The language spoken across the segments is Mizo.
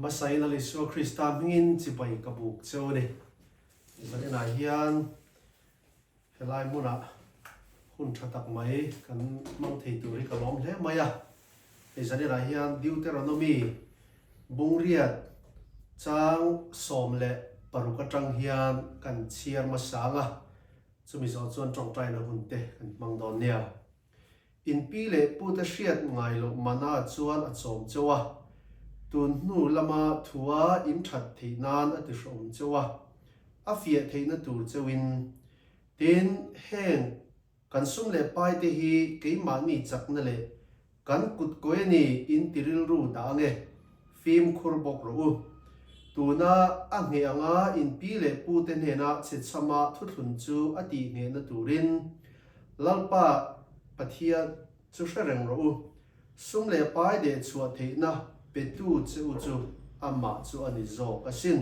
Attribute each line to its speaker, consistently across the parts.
Speaker 1: Hmasa in Lal Isua Krista hmingin chibai ka buk cheu a ni. Zaninah hian helai hmunah hun tha tak mai kan hmang thei tur hi ka lawm hle mai a. Hei zaninah hian Deuteronomy bungriat chang 16 atang hian kan chhiar hmasa ang a, chumi zawh chuan tawngtaina hun te kan hmang dawn nia. In pi leh pute hriat ngai loh mana chuan a chawm cheu a, tun hnu lama thua in that theih nan a ti hrawm cheu a, a fiah theihna tur cheuin. Tin, heng kan sum leh pai te hi keimahni chakna leh Kan kut kawi a ni in ti rilru dah ange, fimkhur bawk rawh u. Tuna a ngheh anga in pi leh pu te hnena chhechhama thuthlun chu a tih nghehna turin Lalpa Pathian chu hre reng rawh u. Sum leh pai deh chhuah theihna petu che u chu amah chu a ni zawk asin.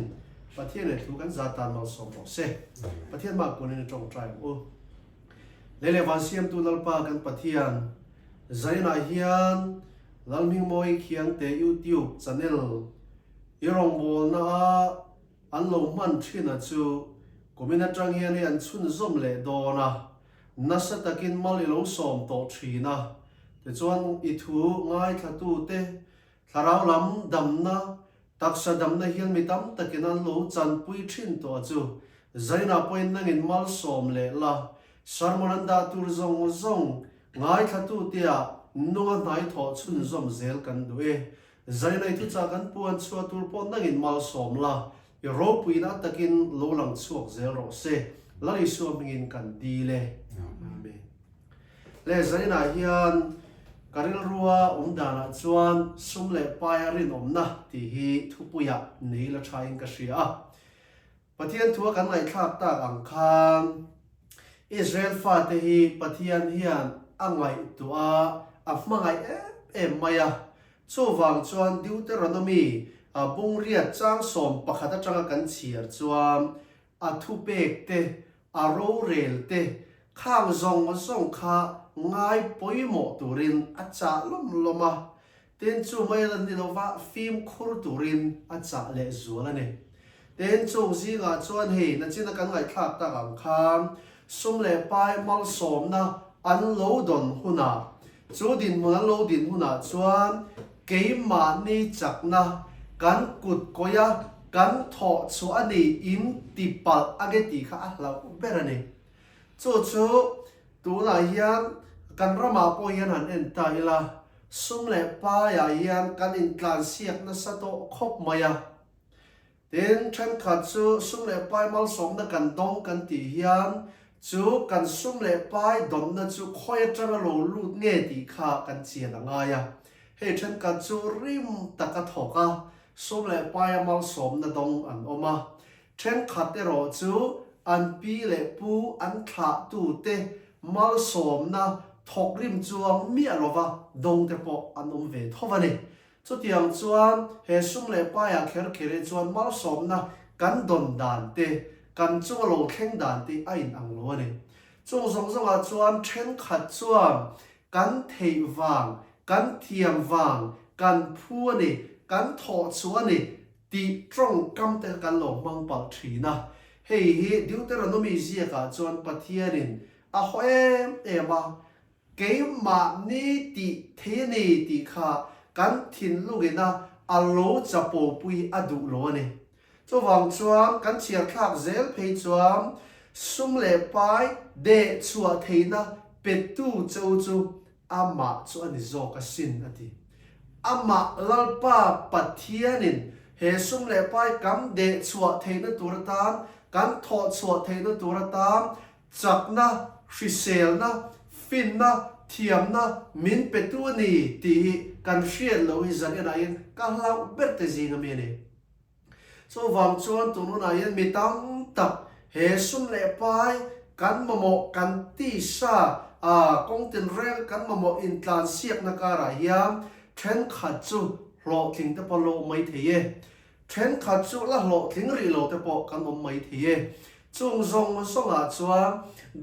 Speaker 1: Pathian leh thu kan za tan malsawm rawh se. Pathian mah kunin i tawngtai ang u. Lei leh van siamtu Lalpa kan Pathian, Zainah hian Lalhmingmawi Khiangte YouTube channel i rawngbawlna a an lo hman thin a chu kumin atang hian hei an chhunzawm leh dawn a, nasa takin mal i lo sawm tawh thin a, tichuan i thu ngaithlatute Thlarau lam damna, taksa damna hian mi tam takin an lo chanpui thin tawh a chu. Zainah pawhin nangin malsawm leh la, sermon an dah tur zawng zawng ngaithlatute ah nunga hnai thawh chhunzawm zel kan duh e. Zainai thuchah kan puan chhuah tur pawh nangin malsawm la, i ropuina a takin lo lang chhuak zel rawh se. Lal Isua hmingin kan dil e. Amen. Leh zainah hian ka rilrua awm danah chuan sum leh paia rinawmna tih hi thupuiah nei la thain ka hria a. Pathian thua kan ngaihthlak tak ang khan Israel fate hi Pathian hian a ngaihtuah a, a hmangaih em em mai a. Chuvang chuan Deuteronomy bungriat chang 11 atanga kan chhiar chuan A thupek te, a rorel te, khang zawng zawng kha ngai pawimawh turin a chah lawm lawm a, tin chu mai la ni lova fimkhur turin a chah leh zual a ni. Tin chung zingah chuan hei nachina kan ngaihthlak tak ang khan sum leh pai malsawmna an lo dawn hunah, chu dinhmun an lo din hunah chuan Keimahni chakna kan kut kawia kan thawh chhuah a ni in ti palh ange tih kha a hlauh ber a ni. Chu chu tunah hian kan ramah pawh hian han en ta ila, sum leh paiah hian kan intlansiak nasa tawh khawp mai a. Tin, thenkhat chu sum leh pai malsawmna kan dawng kan tih hian chu kan sum leh pai dawnna chu khawi atanga lo lut nge tih kha kan chian a ngai a. Hei thenkhat chu rim taka thawk a, sum leh paia malsawmna dawng an awm a. Thenkhat erawh chu an pi leh pu an thlahtute malsawmna thawk rim chuang miah lova dawngte pawh an awm ve tho a ni. Chutiang chuan he sum leh paiah kher kher hi chuan malsawmna kan dawn dan te, kan chunga lo thleng dan te a inang lo a ni. Chung zawng zawngah chuan thenkhat chuan kan theih vang, kan thiam vang, kan phu a ni, kan thawh chhuah a ni tih tawngkam te kha kan lo hmang palh thin a. Hei hi Deuteronomy ziakah chuan Pathianin a haw em em a, Keimahni tih thei a ni tih kha kan thinlungina a lo chapopui a duh lo a ni. Chuvang chuan kan chhiar thlak zel phei chuan sum leh pai deh chhuah theihna petu che u chu amah chu a ni zawk asin a ti. Amah Lalpa Pathianin he sum leh pai kan deh chhuah theihna tur atan, kan thawh chhuah theihna tur atan Chakna, hriselna, finna, thiamna min petu a ni tih hi kan hriat loh hi zan enah hian ka hlauh ber te zing ami a ni. Chuvang chuan tun hunah hian mi tam tak he sum leh pai kan mamawh kan tisa a kawng tinreng kan mamawh intlansiakna karah hian thenkhat chu hlawhtling te pawh lo mai thei e. Thenkhat chu la hlawhtling rih lo te pawh kan awm mai thei e. Chung zawng zawngah chuan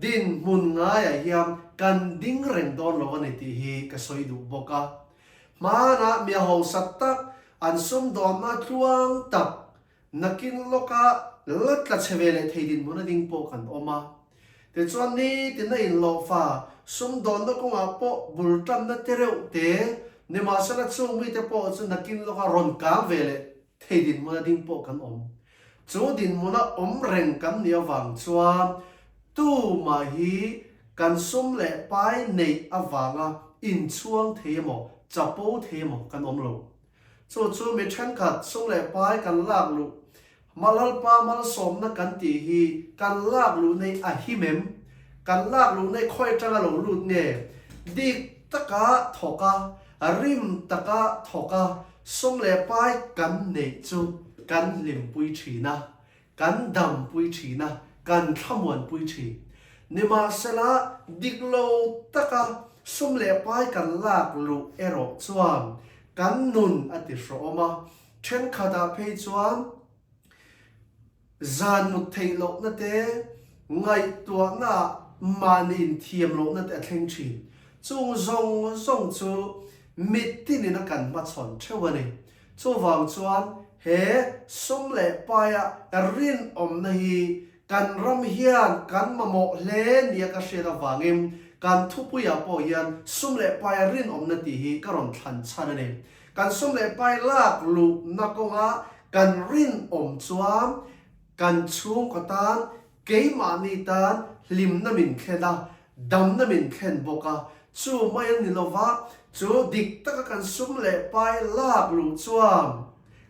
Speaker 1: dinhmun ngaiah hian kan ding reng dawn lo a ni tih hi ka sawi duh bawk a. Hmanah mi hausa tak, An sumdawnna tluang tak nakin lawka la tla chhe ve leh thei dinhmun a ding pawh kan awm a. Tichuan nitin a inhlawhfa sumdawnna kawngah pawh bul tanna te reuh te, nimahsela chung mite pawh chu nakin lawka rawn kang ve leh thei dinhmun a ding pawh kan awm. Chu dinhmuna awm reng kan nih avang chuan tumah hi kan sum leh pai neih avanga inchhuang thei emaw, chapo thei emaw kan awm lo. Chu chu mi thenkhat sum leh pai kan lak luh Malalpa malsawmna kan tih hi kan lak luh nei a him em? Kan lak luh nei khawi atanga lo lut nge? Dik taka thawk a, rim taka thawk a, sum leh pai kan neih chu kan hlimpui thin a, kan dampui thin a, kan thlamuanpui thin. Nimahsela, dik lo taka sum leh pai kan lak luh erawh chuan kan nun a ti hrawhawm a, Thenkhatah phei chuan zan mut theih lohna te, ngaihtuahna ah mahni inthiam lohna te a thleng thin. Chung zawng zawng chu mittinin a kan hmachhawn theuh a ni. Chuvang chuan he sum leh paia rinawmna hi kan ram hian kan mamawh hle nia ka hriat avangin kan thupuiah pawh hian sum leh paia rinawmna tih hi ka rawn thlan chhan a ni. Kan sum leh pai lak luhna kawnga kan rinawm chuan kan chhungkaw tan, keimahni tan hlimna min thlen a, damna min thlen bawk a. Chu mai a ni lova, chu dik taka kan sum leh pai lak luh chuan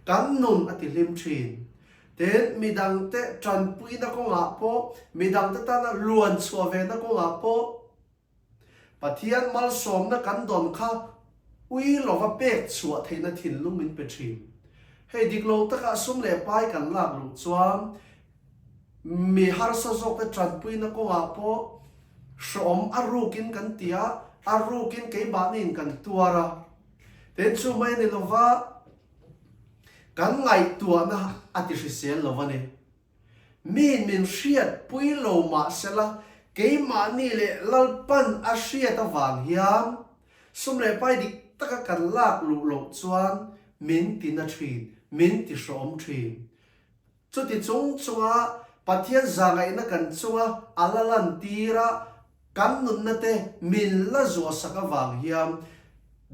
Speaker 1: kan nun a ti hlim thin. Tin, midangte tanpuina kawngah pawh, midangte tana luan chhuah vena kawngah pawh, Pathian malsawmna kan dawn kha ui lova pek chhuah theihna thinlung min pe thin. Hei dik lo takah sum leh pai kan lak luh chuan mi harsa zawkte tanpuina kawngah pawh hrawm a rukin kan ti a, a rukin keimahniin kan tuar a. Tin, chu mai a ni lova kan ngaihtuahna a ti hrisel lo a ni. Miin min hriat pui lo mah sela, keimahni leh Lalpan a hriat avang hian sum leh pai dik taka kan lak luh loh chuan min ti na thin, min ti hrawm thin. Chuti chung chunga Pathian zahngaihna kan chunga a la lantir a, Kan nunna te min la zuahsak avang hian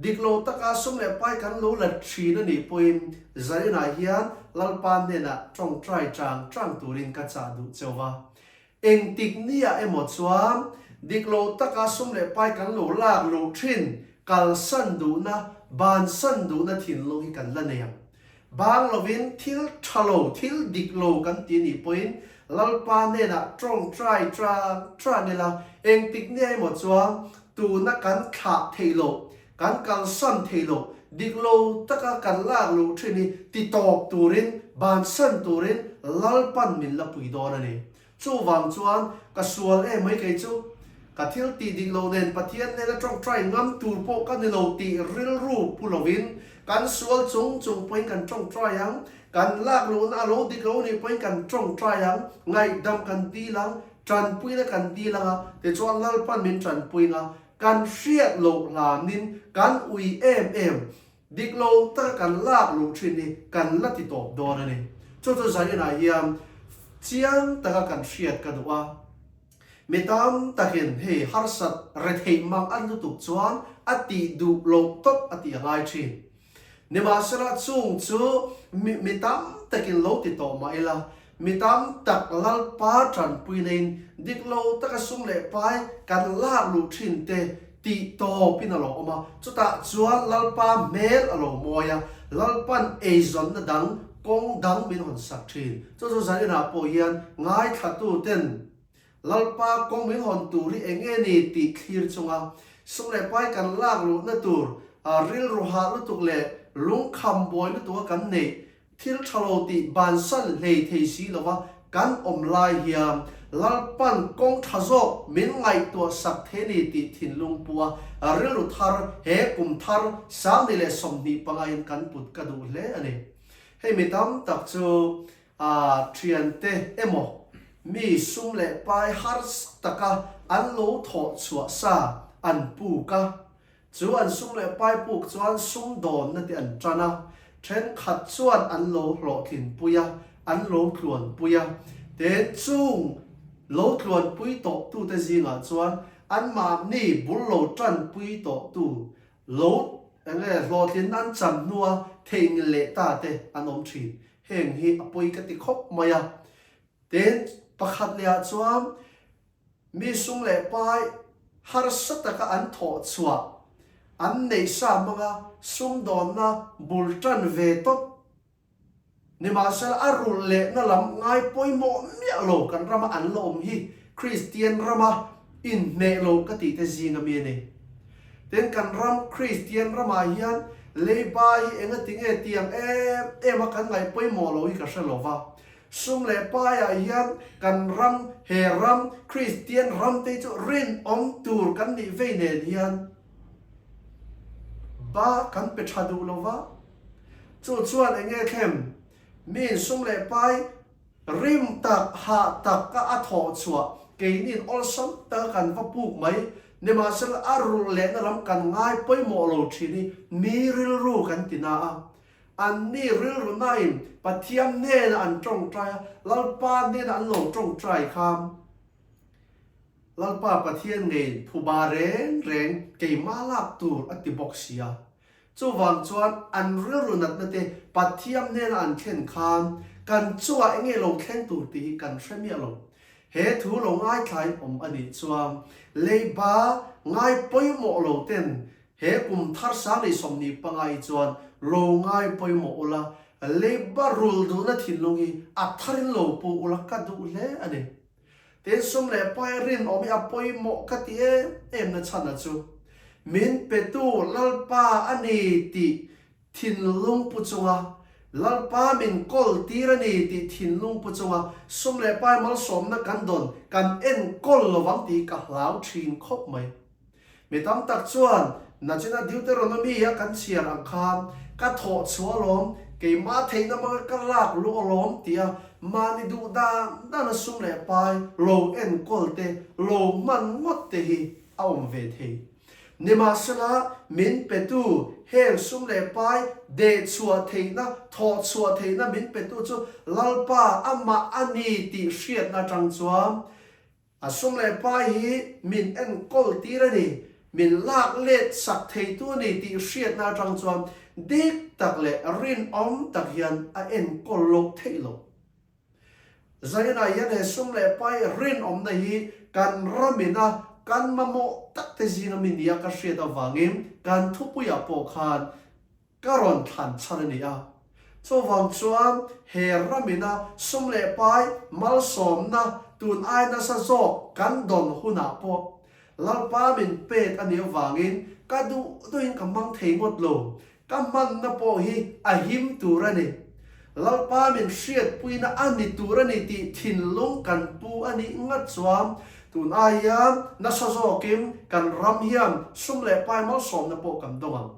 Speaker 1: dik lo taka sum leh pai kan lo la thin a nih pawhin zaninah hian Lalpa hnenah tawngtai chang chang turin ka chah duh cheu va. Engtik niah emaw chuan dik lo taka sum leh pai kan lo lak luh thin kalsan duhna, bansan duhna thinlung hi kan la nei ang. Bang lovin thil tha lo, thil dik lo kan ti nih pawhin Lalpa hnenah tawngtai tang tang ila, engtik nia emaw chuan tuna kan thlah theih loh, kan kalsan theih loh, dik lo taka kan lak luh thin hi ti tawp turin, bansan turin Lalpan min la pui dawn a ni. Chuvang chuan ka sual em mai kei chu, ka thil tih dik lo nen Pathian hnena tawngtai ngam tur pawh ka ni lo tih rilru pu lovin kan sual chung chung pawhin kan tawngtai ang, kan lak luhna a lo dik lo nih pawhin kan tawngtai ang, ngaihdam kan dil ang, tanpuina kan dil ang a, tichuan Lalpan min tanpui ang a, kan hriat loh hlanin kan ui em em Dik lo taka kan lak luh thin hi kan la ti tawp dawn a ni. Chu chu zaninah hian chiang taka kan hriat ka duh a. Mi tam takin hei harsat retheih mang an lutuk chuan a tih duh loh tawp a tih a ngai thin. Nimahsela chung chu mi mi tam takin lo ti tawh mah ila, mi tam tak Lalpa tanpui neiin dik lo taka sum leh pai kan lak luh thin te Tih tawpin a lo awm a, chutah chuan Lalpa hmel a lo mawi a, Lalpan eizawnna dang, kawng dang min hawn sak thin. Chu chu zaninah pawh hian ngaithlatuten Lalpa kawng min hawn tur hi eng nge ni tih thlir chunga sum leh pai kan lak luhna tur rilru hah lutuk leh lungkham buai lutuka kan neih Thil tha lo tih bansan hlei thei si lova kan awm lai hian Lalpan kawng tha zawk min ngaihtuah sak thei ni tih thinlung pu a rilru thar he kum thar 2025 in kan put ka duh hle a ni. Hei mi tam tak chu thiante emaw mi sum leh pai harsa taka an lo thawh chhuah sa an puk a, Chu an sum leh pai puk chuan sum dawnna te an tan a. Thenkhat chuan an lo hlawhtlinpui a, an lo tluanpui a. Tin, chung lo tluanpui tawhtute zingah chuan anmahni bul lo tanpui tawhtu lo enge hlawhtlinna an chan hnua theihnghilh leh ta te an awm thin. Heng hi a pawi ka ti khawp mai a. Tin, pakhat lehah chuan mi sum leh pai harsa taka an thawh chhuah, an neih sa hmanga sumdawnna bul tan ve tawp nimahsela a rulh lehna lam ngai pawimawh miah lo kan rama an la awm hi Kristian rama inhmeh lo ka tih te zinga mi a ni. Tin, kan ram Kristian ramah hian leiba hi engatinge tiang em em a kan ngaih pawimawh lo hi ka hre lo va. Sum leh paiah hian kan ram, he ram, Kristian ram te hi chu rinawm tur kan nih vei nen hian ba kan pe tha duh lo va. Chu chuan eng nge thlem? Miin sum leh pai rim tak, hah tak a a thawh chhuah keiniin awlsam taka kan va puk mai. Nimahsela a rulh lehna lam kan ngai pawimawh lo thin hi mi rilru kan ti na a. Anni rilru nain Pathian hnenah an tawngtai a, Lalpa hnenah an lo tawngtai kha Lalpa Pathian ngei phuba reng reng keimah lak tur a ti bawk si a. Chuvang chuan an rilru natna te Pathian hnenah an thlen khan kan chungah enge lo thleng tur tih hi kan hre miah lo. He thu lo ngaithlain awm a nih chuan leiba ngai pawimawh lo ten He kum thar 2025 hi chuan lo ngai pawimawh ula, leiba rul duhna thinlung hi a tharin lo pu ula ka duh hle a ni. Tin, sum leh pai rinawm hi a pawimawh ka ti em em na chhan a chu min petu Lalpa a ni tih thinlung pu chunga Lalpa min kawl tir a ni tih thinlung pu chunga sum leh pai malsawmna kan dawn kan enkawl lovang tih ka hlau thin khawp mai. Mi tam tak chuan nachina Deuteronomy a kan chhiar ang khan ka thawh chhuah alawm, keimah theihna hmanga ka lak luh alawm tia mahni duh dan dan a sum leh pai lo enkawl te, lo hman ngawt te hi a awm ve thei. Nimahsela, min petu heng sum leh pai dehchhuah theihna, thawhchhuah theihna min petu chu Lalpa amah a ni tih hriatna atang chuan A sum leh pai hi min enkawl tir a ni, min lak let sak theitu a ni tih hriatna atang chuan dik tak leh rinawm tak hian a enkawl loh theih loh. Zainah hian he sum leh pai rinawmna hi kan ramina kan mamawh tak te zinga mi nia ka hriat avangin kan thupuiah pawh khan Ka rawn thlan chhan a ni a. Chuvang chuan he ramina sum leh pai malsawmna tun ai nasa zawk kan dawn hunah pawh Lalpa min pek a nih avangin ka duh duhin ka hmang thei ngawt lo. Ka hmanna pawh hi a him tur a ni. Lalpa min hriatpuina a ni tur a ni tih thinlung kan pu a nih ngat chuan tun ai hian nasa zawkin kan ram hian sum leh pai malsawmna pawh kan dawng ang.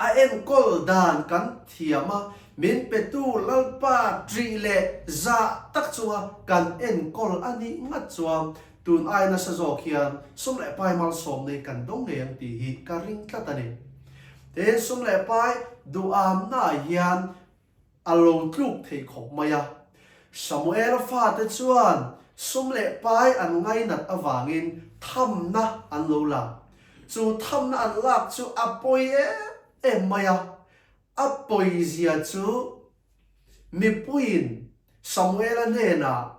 Speaker 1: A enkawl dan kan thiam a, min petu Lalpa ṭih leh zah tak chunga kan enkawl a nih ngat chuan tun ai nasa zawk hian sum leh pai malsawm nei kan dawng ngei ang tih hi ka ring tlat a ni. Tin, sum leh pai duhamnaah hian a lo tluk thei khawp mai a. Samuela fate chuan sum leh pai an ngainat avangin thamna an lo la. Chu thamna an lak chu a pawi em em mai a. A pawizia chu mipuiin Samuela hnenah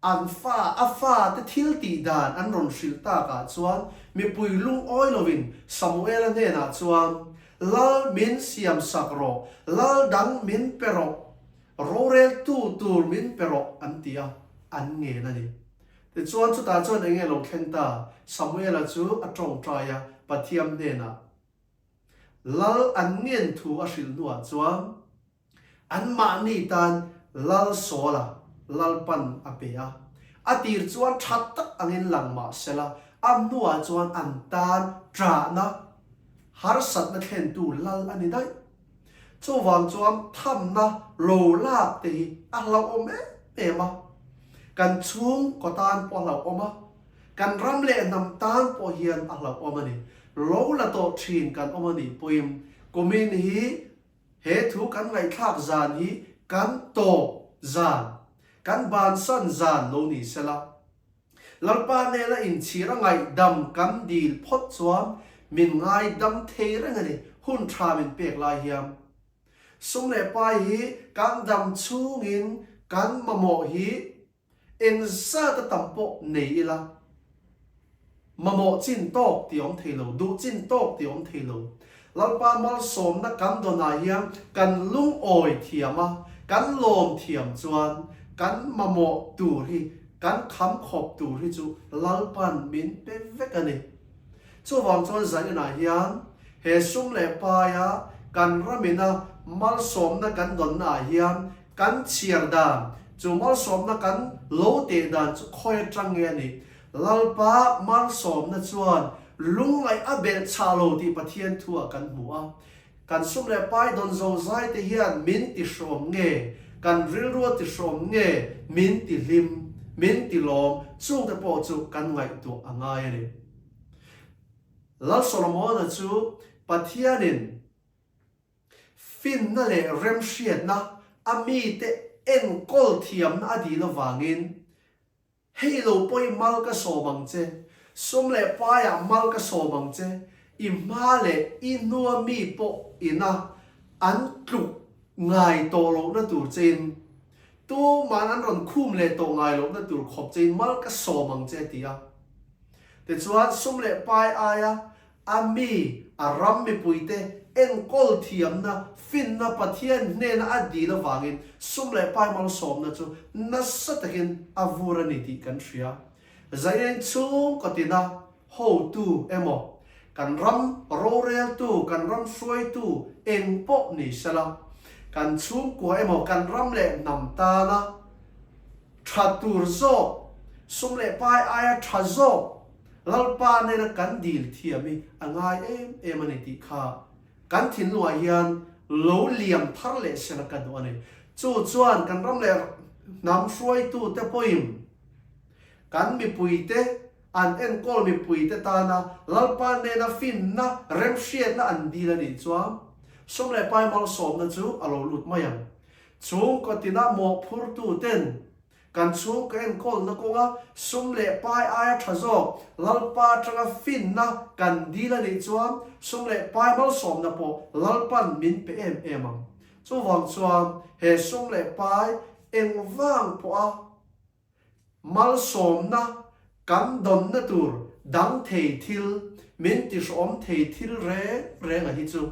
Speaker 1: an fa, a fate thil tih dan an rawn hrilh takah chuan mipui lungawi lovin Samuela hnenah chuan, Lal min siam sak rawh, lal dang min pe rawh, roreltu tur min pe rawh, an ti a, an ngen a ni. Tichuan chutah chuan eng nge lo thleng ta? Samuela chu a tawngtai a, Pathiam hnenah lal an ngen thu a hrilh hnuah chuan, Anmahni tan Lal Sawla Lalpan a pe a. A tir chuan tha tak angin lang mah sela, a hnuah chuan an tan ṭahna, harsatna thlentu Lal a ni daih. Chuvang chuan thamna lo lak te hi a hlauhawm em em a. Kan chhungkaw tan pawh a hlauhawm a, kan ram leh hnam tan pawh hian a hlauhawm a ni. Lo la tawh ṭhin kan awm a nih pawhin kumin hi. He thu kan ngaihthlak zan hi kan tawp zan, kan bansan zan lo ni sela. Lalpa nena inchhir a ngaihdam kan dil phawt chuan min ngaidam thei reng a ni, hun tha min pek lai hian. Sum leh pai hi kan dam chhungin kan mamawh hi Eng zat a tam pawh nei ila, mamawh chin tawk tih awm thei lo, duh chin tawk tih awm thei lo. Lalpa malsawmna kan dawnah hian kan lungawi thiam a, kan lawm thiam chuan kan mamawh tur hi, kan kham khawp tur hi chu Lalpa'n min pe vek a ni. Chuvang chuan zaninah hian he sum leh paia kan ramina malsawmna kan dawnnaah hian Kan chhiar dan, chu malsawmna kan lo teh dan chu khawi atang nge a nih? Lalpa malsawmna chuan lungngaih a belh chhah lo tih Pathian thu ah kan hmu a. Kan sum leh pai dawn zo zai te hian min ti hrawm nge, kan rilru a ti hrawm nge, min ti hlim, min ti lawm, chungte pawh chu kan ngaihtuah a ngai a ni. Lal Solomona chu Pathianin Finna leh remhriatna a mite enkawl thiamna a dil avangin, Hei lo pawhin mal ka sawm ang che, sum leh paiah mal ka sawm ang che, i hma leh i hnua mi pawh ina an tluk ngai tawh lohna tur chein, tuman an rawn khum leh tawh ngai lohna tur khawp chein mal ka sawm ang che, a ti a. Tichuan, sum leh pai aia A mi, a ram mipuite enkawl thiamna, finna Pathian hnena a dil avangin sum leh pai malsawmna chu nasa takin a vur a ni tih kan hria. Zainen chhungkaw tina hotu emaw, kan ram roreltu, kan ram hruaitu eng pawh ni sela, kan chhungkua emaw kan ram leh hnam tana tha tur zawk, sum leh pai aia tha zawk Lalpa nena kan dil thiam hi a ngai em em a ni tih kha kan thinlungah hian lo liam thar leh sela ka duh a ni. Chu chuan kan ram leh hnam hruaitute pawhin kan mipuite an enkawl mipuite tana Lalpa nena finna remhriatna an dil a nih chuan sum leh pai malsawmna chu a lo lut mai ang. Chhungkaw tina mawhphurtuten Kan chhungkaw enkawlna kawnga sum leh pai aia tha zawk Lalpa atanga finna kan dil a nih chuan sum leh pai malsawmna pawh Lalpan min pe em em ang. Chuvang chuan he sum leh pai engvang pawha malsawmna kan dawnna tur dang thei thil, min tihrawm thei thil reng reng a hi chu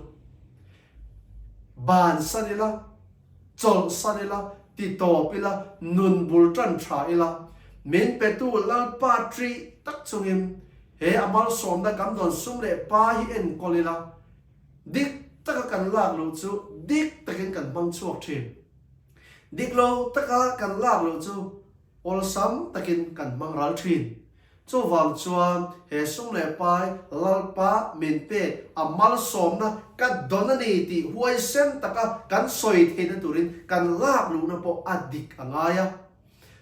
Speaker 1: bansan ila, Chawlhsan ila, ti tawp ila, nun bul tan tha ila, min petu Lalpa ṭih tak chungin he a malsawmna kan dawn sum leh pa hi enkawl ila, dik taka kan lak loh chu dik takin kan hmang chhuak ṭhin. Dik lo taka kan lak loh chu Awlsam takin kan hmang ral thin. Chuvang chuan he sum leh pai Lalpa min pek a malsawmna ka dawn a ni tih huaisen taka kan sawi theihna turin kan lak luhna pawh a dik a ngai a.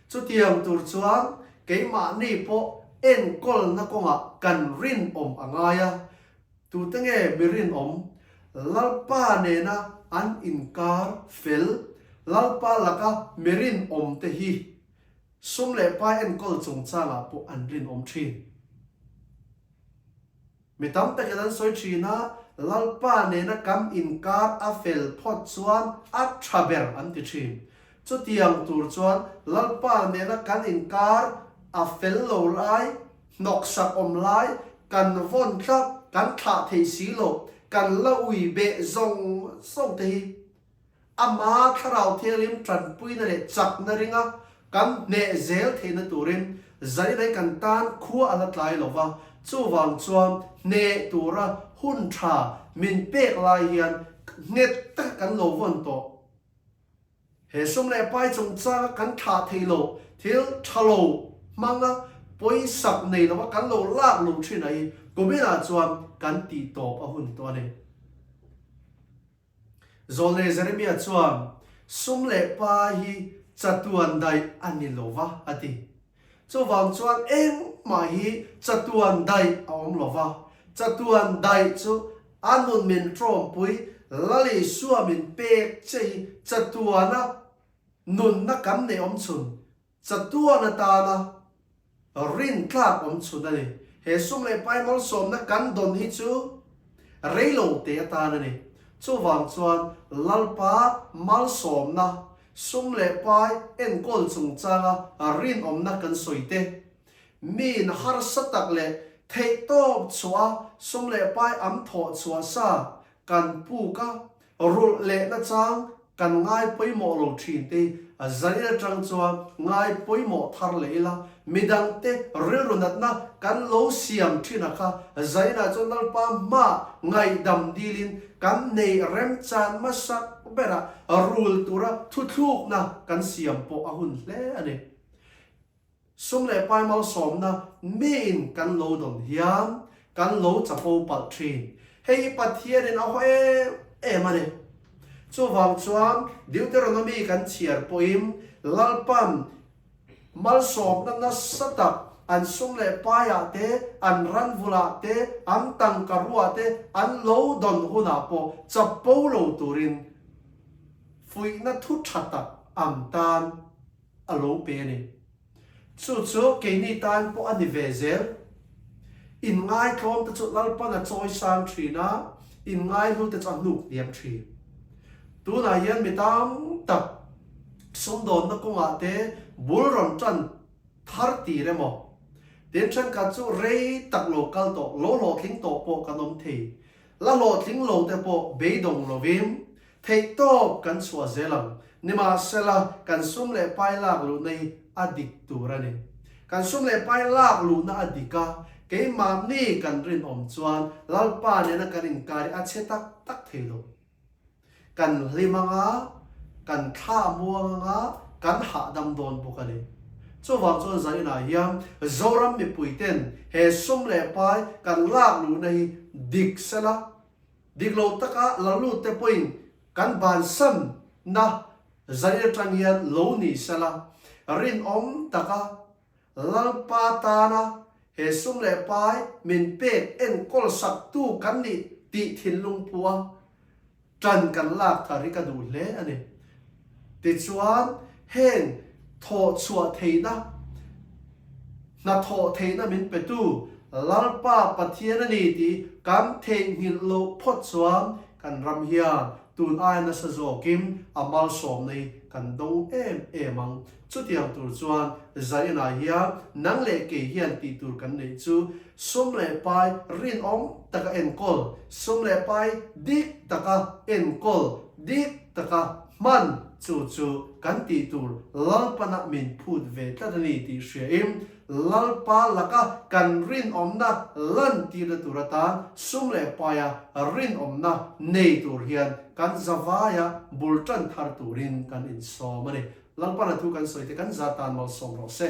Speaker 1: Chutiang tur chuan keimahni pawh enkawlna kawngah kan rinawm a ngai a. Tute nge mi rinawm? Lalpa nena an inkar fel, Lalpa laka mi rinawmte hi sum leh pai enkawl chungchangah pawh an rinawm thin. Mi tam takin an sawi thin a, Lalpa nena kan inkar a fel phawt chuan a tha ber an ti thin. Chutiang tur chuan Lalpa nena kan inkar a fel lo lai, Hnawksak awm lai kan vawn tlat, kan thlah thei si lo, kan la ui beh zawng zawng te hi ama Thlarau Thianghlim tanpuina leh chakna ringa kan hneh zel theihna turin zaninai kan tan khua a la tlai lo va, chuvang chuan hneh tura hun tha min pek lai hian nghet taka kan lo vawn tawh. He sum leh pai chungchanga kan thlah theih loh thil tha lo hmanga pawisak nei lova kan lo lak lo thin a hi kuminah chuan kan tih tawp a hun tawh a ni. Zawlnei Jeremia chuan sum leh pai hi chatuan daih a ni lo va a ti. Chuvang chuan engmah hi chatuan daih a awm lo va, chatuan daih chu a nun min tawmpui. Lal Isua min pek che hi chatuana nunna kan neih awm chhun, chatuan atana rintlak awm chhun a ni. He sum leh pai malsawmna kan dawn hi chu reilo te atan a ni. Chuvang chuan Lalpa malsawmna, sum leh pai enkawl chungchanga rinawmna kan sawi te, Miin harsa tak leh theihtawp chhuah a sum leh pai am thawh chhuah sa kan puk a, rulh leh nachang kan ngai pawimawh lo thin te hi zanin atang chuan ngai pawimawh thar leh ila, midangte rilru natna kan lo siam thin a kha zaninah chuan Lalpa hmaah ngaihdam dilin kan nei remchan hmasak berah rul tura thuthlukna kan siam pawh a hun hle a ni. Sum leh pai malsawmna miin kan lo dawn hian kan lo chapo palh thin. Hei hi Pathianin a haw em em a ni. Chuvang chuan Deuteronomy kan chhiar pawhin Lalpan malsawmna nasa tak an sum leh paiah te, an ranvulah te, an tangka ruah te an lo dawn hunah pawh chapo lo turin fuihna thu tha tak an tan a lo pe a ni. Chu chu keini tan pawh a ni ve zel. Inngaitlawm te chu Lalpan a chawi sang thin a, inngaihlu te chu a hnuk hniam thin. Tunah hian mi tam tak sumdawnna kawngah te bul rawn tan thar tir emaw, tin thenkhat chu rei tak lo kal tawh, lo hlawhtling tawh pawh kan awm thei. La hlawhtling lo te pawh beidawng lovin Theihtawp kan chhuah zel ang. Nimahsela, kan sum leh pai lak luhna hi a dik tur a ni. Kan sum leh pai lak luhna a dik a, keimahni kan rinawm chuan Lalpa nena kan inkar hi a chhe tak tak thei lo. Kan hlim ang a, kan thla muang ang a, kan hahdam dawn bawk a ni. Chuvang chuan zainah hian Zoram mipuiten he sum leh pai kan lak luhna hi dik sela, Dik lo taka la lut te pawhin kan bansanna zai atang hian lo ni sela, rinawm taka Lalpa tana he sum leh pai min pek enkawl saktu kan nih tih thinlung pua tan kan lak thar hi ka duh hle a ni. Tichuan, heng thawh chhuah theihna, hnathawh theihna min petu Lalpa Pathian a ni tih kan theihnghilh loh phawt chuan kan ram hian tun aia nasa zawkin a malsawmna hi kan dawng em em ang. Chutiang tur chuan Zainah hian nang leh kei hian tih tur kan neih chu sum leh pai rinawm taka enkawl, sum leh pai dik taka enkawl, dik taka hman chu chu kan tih tur Lalpana min phut ve tlat a ni tih hriain Lalpa laka kan rinawmna lantirna tur atan sum leh paia rinawmna nei tur hian kan zavaia bul tan thar turin kan insawm a ni. Lalpana thu kan sawi te kan za tan malsawm rawh se.